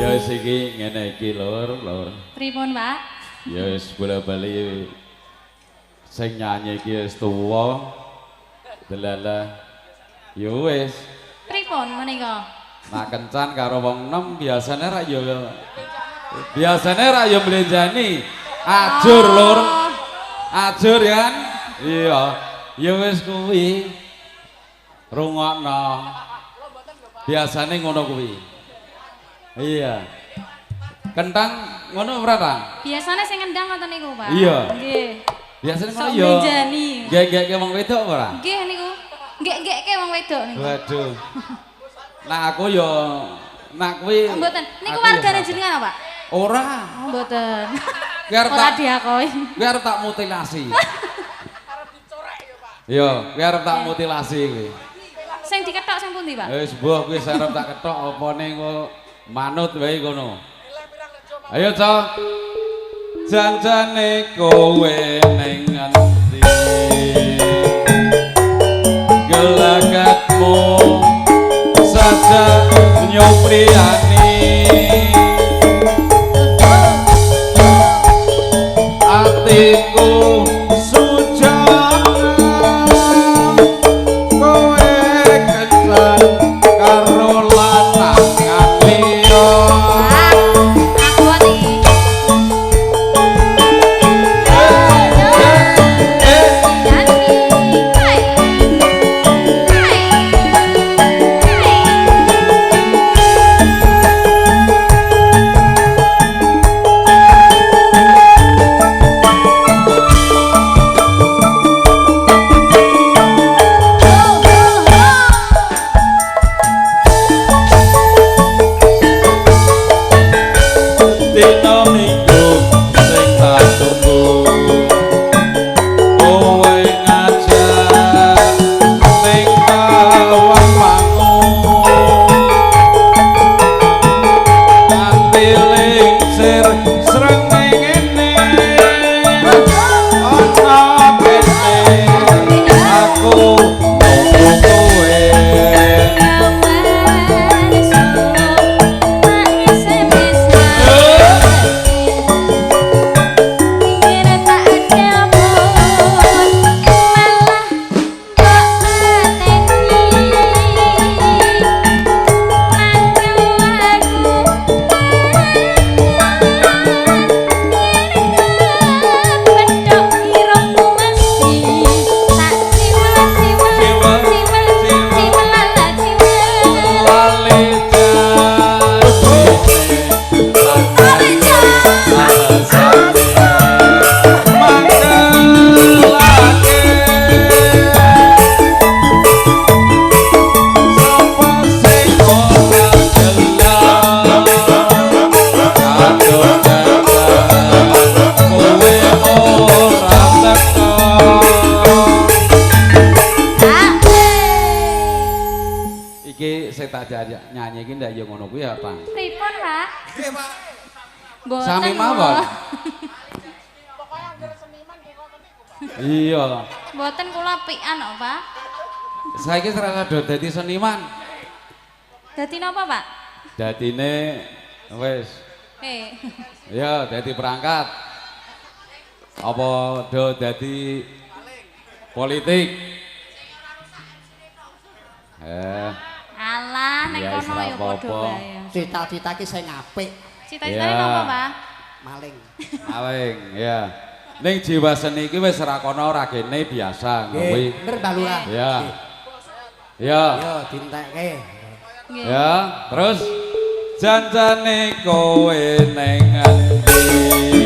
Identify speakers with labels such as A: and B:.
A: Ya wis iki ngene iki lur, lur.
B: Pripun, Pak?
A: Ya wis bola-bali sing nyanyi iki wis tuwa. Delalah. Ya wis.
B: Pripun menika?
A: Nak kencan karo wong enom biasane ra ya biasane ra ya mlenjani. Ajur lur. Ajur ya kan? Iya. Ya wis kuwi. Rungokno. Biasane ngono kuwi. Iya. Kentang ngono ora, Tang?
B: Biasane sing ngendang ngoten niku, Pak.
A: Iya.
B: Nggih.
A: Biasane ngono ya. Nggih-nggihke wong wedok ora?
B: Nggih niku. Nggih-nggihke wong wedok niku.
A: Waduh. Nah aku ya nak kuwi.
B: Mboten. Niku wargane jenengan, Pak?
A: Ora.
B: Oh, mboten. Ora diakoi.
A: Kuwi arep tak mutilasi.
C: Arep dicorek ya, Pak.
A: Iya, kuwi arep tak mutilasi kuwi.
B: Sing diketok sing pundi, Pak?
A: Wis mbuh kuwi arep tak ketok opone engko manut wae kono. Ayo, Cok. Janjane kowe ning ngendi? Gelagatmu saja nyopriyani. Atiku sujana kowe kencan karo lanangan liya.
B: Aku ati.
A: Dina Minggu sing tak tunggu kowe ngajak ning Tawangmangu ati lingsir srengenge ana kene aku nunggu kowe. Iki sing tak nyanyi iki ndak ya ngono kuwi ya, Pak.
B: Pripun, Pak?
C: Nggih, Pak.
B: Mboten.
A: Sami mawon.
C: Pokoke anggere seniman nggih ngoten niku, Pak.
A: Iya.
B: Mboten kula apikan kok, Pak.
A: Saiki ora do dadi seniman.
B: Dadi napa, Pak?
A: Dadine wis. Ya, dadi perangkat. Apa do dadi politik?
B: Alah, nek kono ya padha wae.
D: Cita-cita ki sing apik.
B: Cita-citane napa, Pak?
D: Maling.
A: Maling, ya. Ning jiwa seni iki wis ora kono ora kene biasa kuwi.
D: Bener, Mbah Lurah.
A: Ya. Ya.
D: Yo dintekke.
A: Ya, terus janjane kowe ning endi?